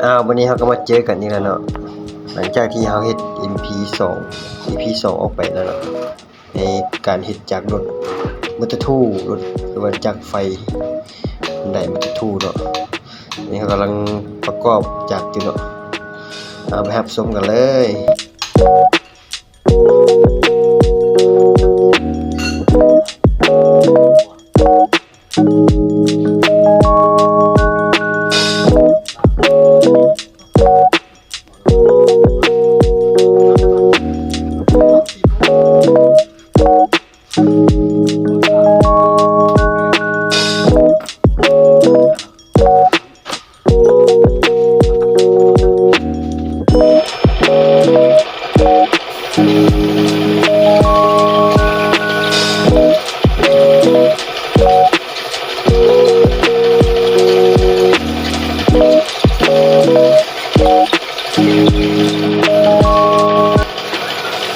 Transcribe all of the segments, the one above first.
ອ້າວ ມື້ນີ້ເຮົາກໍມາເຈີກັນອີກແລ້ວເນາະ ຫຼັງຈາກທີ່ເຮົາເຮັດອີພີສອງ ອີພີສອງອອກໄປແລ້ວເນາະ ໃນການເຮັດຈາກລົດ Multitool ລົດ ຫຼືວ່າຈັກໄຟ Hyundai Multitool ເນາະ ນີ້ເຮົາກຳລັງປະກອບຈັກຢູ່ເນາະ ເອົາໄປຮັບຊົມກັນເລີຍ.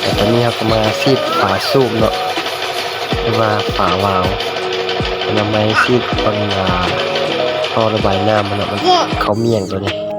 ແລ້ວຕອນນີ້ເຮົາກໍມາສີດຝາສູບເນາະ ຫຼືວ່າຝາວາວ ອະນາໄມສີດເບິ່ງ ອ່າ ທໍ່ລະບາຍນ້ຳມັນເນາະ ມັນເຂົ້າໝ້ຽງໂຕນີ້.